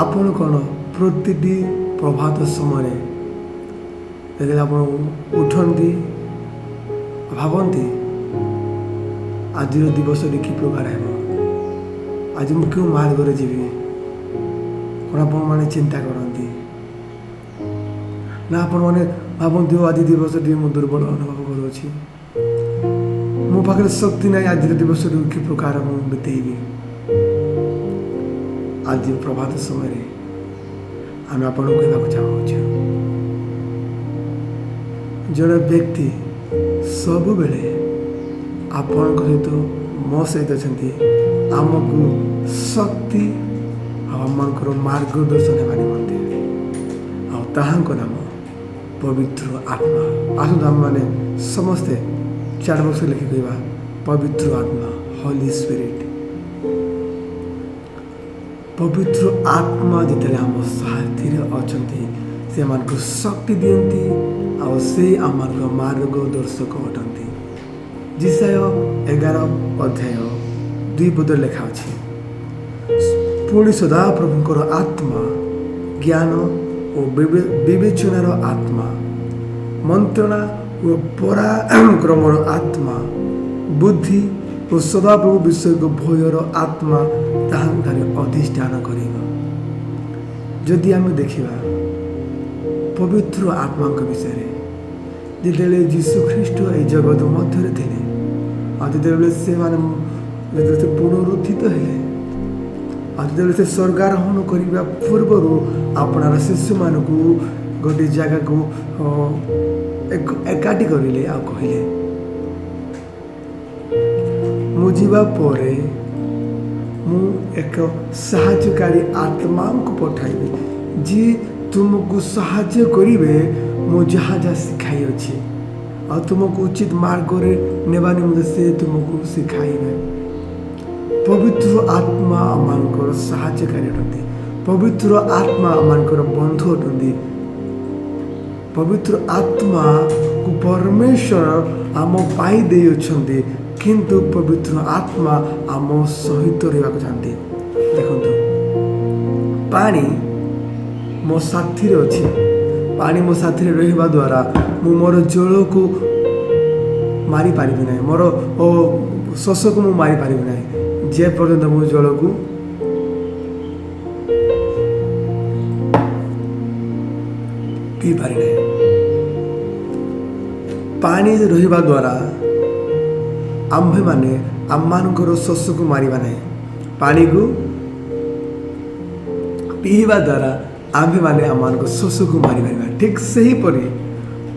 ଆପଣ କ'ଣ ପ୍ରତିଟି ପ୍ରଭାତ ସମୟରେ ଯେତେବେଳେ ଆପଣ ଉଠନ୍ତି, ଭାବନ୍ତି ଆଜିର ଦିବସଟି କି ପ୍ରକାର ହେବ, ଆଜି ମୁଁ କେଉଁ ମାର୍ଗରେ ଯିବି, କ'ଣ ଆପଣମାନେ ଚିନ୍ତା କରନ୍ତି ନା ଆପଣମାନେ ଭାବନ୍ତି, "ଓ, ଆଜି ଦିବସଟି ମୁଁ ଦୁର୍ବଳ ଅନୁଭବ କରୁଅଛି, ମୋ ପାଖରେ ଶକ୍ତି ନାହିଁ, ଆଜିର ଦିବସଟିକୁ କି ପ୍ରକାର ମୁଁ ବିତେଇବି?" ଆଜି ପ୍ରଭାତ ସମୟରେ ଆମେ ଆପଣଙ୍କୁ କହିବାକୁ ଚାହୁଁଅଛୁ, ଜଣେ ବ୍ୟକ୍ତି ସବୁବେଳେ ଆପଣଙ୍କ ସହିତ, ମୋ ସହିତ ଅଛନ୍ତି, ଆମକୁ ଶକ୍ତି ଆଉ ଆମମାନଙ୍କର ମାର୍ଗଦର୍ଶନ ହେବା ନିମନ୍ତେ, ଆଉ ତାହାଙ୍କ ନାମ ପବିତ୍ର ଆତ୍ମା। ଆସନ୍ତୁ ଆମେମାନେ ସମସ୍ତେ ଚାଟ୍ ବକ୍ସରେ ଲେଖି କହିବା, ପବିତ୍ର ଆତ୍ମା, ହୋଲି ସ୍ପିରିଟ୍। ପବିତ୍ର ଆତ୍ମା ଯେତେବେଳେ ଆମ ସାଥିରେ ଅଛନ୍ତି, ସେମାନଙ୍କୁ ଶକ୍ତି ଦିଅନ୍ତି ଆଉ ସେ ଆମମାନଙ୍କ ମାର୍ଗଦର୍ଶକ ଅଟନ୍ତି। ଯିଶାଇୟ 11 ଅଧ୍ୟାୟ 2 ପଦରେ ଲେଖା ଅଛି, "ପୁଣି ସଦାପ୍ରଭୁଙ୍କର ଆତ୍ମା, ଜ୍ଞାନ ଓ ବିବେଚନାର ଆତ୍ମା, ମନ୍ତ୍ରଣା ଓ ପରାକ୍ରମର ଆତ୍ମା, ବୁଦ୍ଧି ଓ ସଦାପ୍ରଭୁ ବିଷୟକ ଭୟର ଆତ୍ମା ତାହାଙ୍କଠାରେ ଅଧିଷ୍ଠାନ କରିବ।" ଯଦି ଆମେ ଦେଖିବା ପବିତ୍ର ଆତ୍ମାଙ୍କ ବିଷୟରେ, ଯେତେବେଳେ ଯୀଶୁ ଖ୍ରୀଷ୍ଟ ଏହି ଜଗତ ମଧ୍ୟରେ ଥିଲେ ଆଉ ଯେତେବେଳେ ସେମାନେ ଯେତେବେଳେ ସେ ପୁନରୁତ୍ଥିତ ହେଲେ ଆଉ ଯେତେବେଳେ ସେ ସ୍ୱର୍ଗାରୋହଣ କରିବା ପୂର୍ବରୁ ଆପଣାର ଶିଷ୍ୟମାନଙ୍କୁ ଗୋଟିଏ ଜାଗାକୁ ଏକାଠି କରିଲେ ଆଉ କହିଲେ, "ମୁଁ ଯିବା ପରେ ମୁଁ ଏକ ସାହାଯ୍ୟକାରୀ ଆତ୍ମାଙ୍କୁ ପଠାଇବି, ଯିଏ ତୁମକୁ ସାହାଯ୍ୟ କରିବେ, ମୁଁ ଯାହା ଯାହା ଶିଖାଇଅଛି, ଆଉ ତୁମକୁ ଉଚିତ ମାର୍ଗରେ ନେବା ନିମନ୍ତେ ସେ ତୁମକୁ ଶିଖାଇବେ।" ପବିତ୍ର ଆତ୍ମା ଆମମାନଙ୍କର ସାହାଯ୍ୟକାରୀ ଅଟନ୍ତି। ପବିତ୍ର ଆତ୍ମା ଆମମାନଙ୍କର ବନ୍ଧୁ ଅଟନ୍ତି। ପବିତ୍ର ଆତ୍ମାକୁ ପରମେଶ୍ୱର ଆମ ପାଇଁ ଦେଇଅଛନ୍ତି, କିନ୍ତୁ ପବିତ୍ର ଆତ୍ମା ଆମ ସହିତ ରହିବାକୁ ଚାହାନ୍ତି। ଦେଖନ୍ତୁ, ପାଣି ମୋ ସାଥିରେ ଅଛି। ପାଣି ମୋ ସାଥିରେ ରହିବା ଦ୍ୱାରା ମୁଁ ମୋର ଜଳକୁ ମାରିପାରିବି ନାହିଁ, ମୋର ଶୋଷକୁ ମୁଁ ମାରିପାରିବି ନାହିଁ, ଯେ ପର୍ଯ୍ୟନ୍ତ ମୁଁ ଜଳକୁ ପିଇପାରି ନାହିଁ। ପାଣି ରହିବା ଦ୍ୱାରା ଆମ୍ଭେମାନେ ଆମମାନଙ୍କର ଶୋଷକୁ ମାରିବା ନାହିଁ। ପାଣିକୁ ପିଇବା ଦ୍ୱାରା ଆମ୍ଭେମାନେ ଆମମାନଙ୍କ ଶୋଷକୁ ମାରିପାରିବା। ଠିକ୍ ସେହିପରି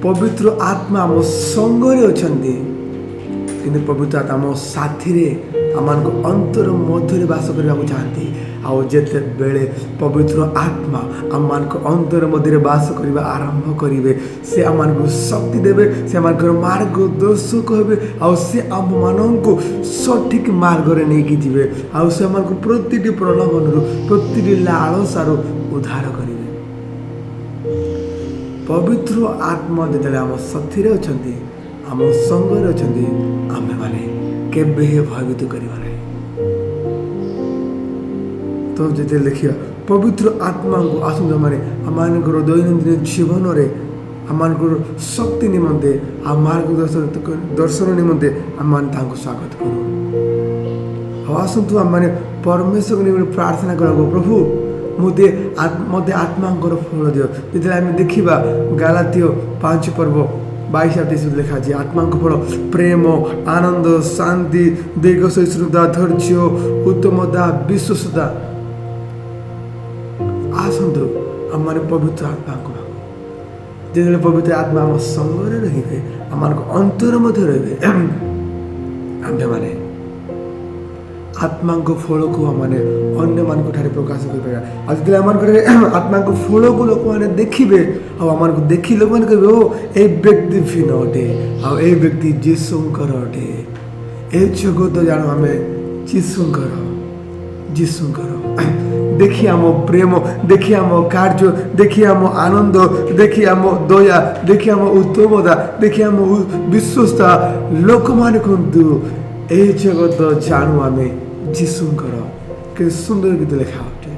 ପବିତ୍ର ଆତ୍ମା ଆମ ସଙ୍ଗରେ ଅଛନ୍ତି, କିନ୍ତୁ ପବିତ୍ର ଆତ୍ମା ଆମ ସାଥିରେ, ଆମମାନଙ୍କ ଅନ୍ତର ମଧ୍ୟରେ ବାସ କରିବାକୁ ଚାହାନ୍ତି। ଆଉ ଯେତେବେଳେ ପବିତ୍ର ଆତ୍ମା ଆମମାନଙ୍କ ଅନ୍ତର ମଧ୍ୟରେ ବାସ କରିବା ଆରମ୍ଭ କରିବେ, ସେ ଆମମାନଙ୍କୁ ଶକ୍ତି ଦେବେ, ସେ ଆମମାନଙ୍କର ମାର୍ଗଦର୍ଶକ ହେବେ ଆଉ ସେ ଆମମାନଙ୍କୁ ସଠିକ୍ ମାର୍ଗରେ ନେଇକି ଯିବେ ଆଉ ସେ ଆମମାନଙ୍କୁ ପ୍ରତିଟି ପ୍ରଲୋଭନରୁ, ପ୍ରତିଟି ଲାଳସାରୁ ଉଦ୍ଧାର କରିବେ। ପବିତ୍ର ଆତ୍ମା ଯେତେବେଳେ ଆମ ସାଥିରେ ଅଛନ୍ତି, ଆମ ସଙ୍ଗରେ ଅଛନ୍ତି, ଆମ୍ଭେମାନେ କେବେ ଭୟଭୀତ କରିବା ନାହିଁ। ତ ଯେତେବେଳେ ଦେଖିବା ପବିତ୍ର ଆତ୍ମାଙ୍କୁ, ଆସନ୍ତୁ ମାନେ ଆମମାନଙ୍କର ଦୈନନ୍ଦିନ ଜୀବନରେ ଆମମାନଙ୍କର ଶକ୍ତି ନିମନ୍ତେ ଆଉ ମାର୍ଗଦର୍ଶନ ଦର୍ଶନ ନିମନ୍ତେ ଆମମାନେ ତାହାଙ୍କୁ ସ୍ୱାଗତ କରୁ। ଆଉ ଆସନ୍ତୁ ଆମମାନେ ପରମେଶ୍ୱରଙ୍କ ନିମନ୍ତେ ପ୍ରାର୍ଥନା କରିବାକୁ, ପ୍ରଭୁ, ମୋତେ ଆତ୍ମାଙ୍କର ଫଳ ଦିଅ। ଯେତେବେଳେ ଆମେ ଦେଖିବା, ଗାଲାତୀୟ 5 ପର୍ବ 22 ଆଉ 23 ଲେଖା ଅଛି, ଆତ୍ମାଙ୍କ ଫଳ ପ୍ରେମ, ଆନନ୍ଦ, ଶାନ୍ତି, ଦୀର୍ଘ ସହିଷ୍ଣୁତା, ଧୈର୍ଯ୍ୟ, ଉତ୍ତମତା, ବିଶ୍ୱସ୍ତତା। ଆସନ୍ତୁ ଆମମାନେ ପବିତ୍ର ଆତ୍ମାଙ୍କୁ ମାଗୁ। ଯେତେବେଳେ ପବିତ୍ର ଆତ୍ମା ଆମ ସଙ୍ଗରେ ରହିବେ, ଆମମାନଙ୍କ ଅନ୍ତର ମଧ୍ୟ ରହିବେ, ଆମ୍ଭେମାନେ ଆତ୍ମାଙ୍କ ଫଳକୁ ଆମମାନେ ଅନ୍ୟମାନଙ୍କ ଠାରେ ପ୍ରକାଶ କରିପାରିବା। ଆଉ ଯେତେବେଳେ ଆମମାନଙ୍କ ଠାରେ ଆତ୍ମାଙ୍କ ଫଳକୁ ଲୋକମାନେ ଦେଖିବେ ଆଉ ଆମମାନଙ୍କୁ ଦେଖି ଲୋକମାନେ କହିବେ, "ଓ, ଏଇ ବ୍ୟକ୍ତି ଭିନ୍ନ ଅଟେ ଆଉ ଏଇ ବ୍ୟକ୍ତି ଯୀଶୁଙ୍କର ଅଟେ। ଏ ଜଗତ ଜାଣୁ ଆମେ ଯୀଶୁଙ୍କର।" ଯୀଶୁଙ୍କର ଦେଖି, ଆମ ପ୍ରେମ ଦେଖି, ଆମ କାର୍ଯ୍ୟ ଦେଖି, ଆମ ଆନନ୍ଦ ଦେଖି, ଆମ ଦୟା ଦେଖି, ଆମ ଉତ୍ତମତା ଦେଖି, ଆମ ବିଶ୍ୱସ୍ତତା, ଲୋକମାନେ କୁହନ୍ତୁ, "ଏ ଜଗତ ଜାଣୁ ଆମେ ଯୀଶୁଙ୍କର।" କେତେ ସୁନ୍ଦର ଗୀତ ଲେଖା ଅଟେ।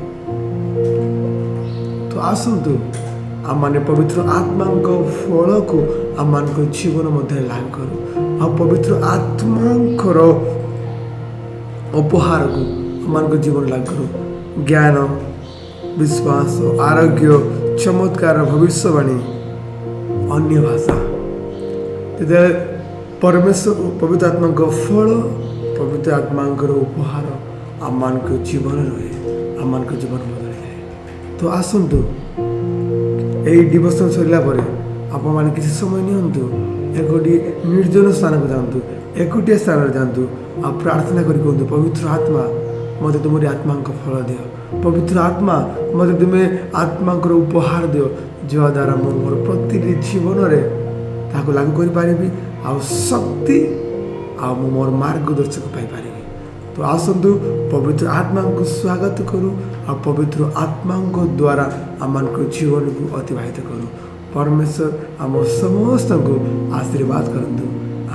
ଆସନ୍ତୁ ଆମମାନେ ପବିତ୍ର ଆତ୍ମାଙ୍କ ଫଳକୁ ଆମମାନଙ୍କ ଜୀବନ ମଧ୍ୟରେ ଲାଗୁ କରୁ ଆଉ ପବିତ୍ର ଆତ୍ମାଙ୍କର ଉପହାରକୁ ଆମମାନଙ୍କ ଜୀବନ ଲାଗୁ କରୁ। ଜ୍ଞାନ, ବିଶ୍ୱାସ, ଆରୋଗ୍ୟ, ଚମତ୍କାର, ଭବିଷ୍ୟବାଣୀ, ଅନ୍ୟ ଭାଷା। ଯେତେବେଳେ ପରମେଶ୍ୱର ପବିତ୍ର ଆତ୍ମାଙ୍କ ଫଳ, ପବିତ୍ର ଆତ୍ମାଙ୍କର ଉପହାର ଆମମାନଙ୍କ ଜୀବନ ରୁହେ, ଆମମାନଙ୍କ ଜୀବନ ବଦଳିଯାଏ। ତ ଆସନ୍ତୁ, ଏଇ ଡିଭୋସନ୍ ସରିଲା ପରେ ଆପଣମାନେ କିଛି ସମୟ ନିଅନ୍ତୁ, ଏକୋଟି ନିର୍ଜନ ସ୍ଥାନକୁ ଯାଆନ୍ତୁ, ଏକୁଟିଆ ସ୍ଥାନରେ ଯାଆନ୍ତୁ ଆଉ ପ୍ରାର୍ଥନା କରି କୁହନ୍ତୁ, ପବିତ୍ର ଆତ୍ମା, ମୋତେ ତୁମରି ଆତ୍ମାଙ୍କ ଫଳ ଦିଅ। ପବିତ୍ର ଆତ୍ମା, ମୋତେ ତୁମେ ଆତ୍ମାଙ୍କର ଉପହାର ଦିଅ, ଯାହାଦ୍ୱାରା ମୁଁ ମୋର ପ୍ରତିଟି ଜୀବନରେ ତାହାକୁ ଲାଗୁ କରିପାରିବି ଆଉ ଶକ୍ତି ଆଉ ମୁଁ ମୋର ମାର୍ଗଦର୍ଶକ ପାଇପାରିବି। ତ ଆସନ୍ତୁ ପବିତ୍ର ଆତ୍ମାଙ୍କୁ ସ୍ୱାଗତ କରୁ ଆଉ ପବିତ୍ର ଆତ୍ମାଙ୍କ ଦ୍ୱାରା ଆମମାନଙ୍କ ଜୀବନକୁ ଅତିବାହିତ କରୁ। ପରମେଶ୍ୱର ଆମ ସମସ୍ତଙ୍କୁ ଆଶୀର୍ବାଦ କରନ୍ତୁ।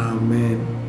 ଆମେନ୍।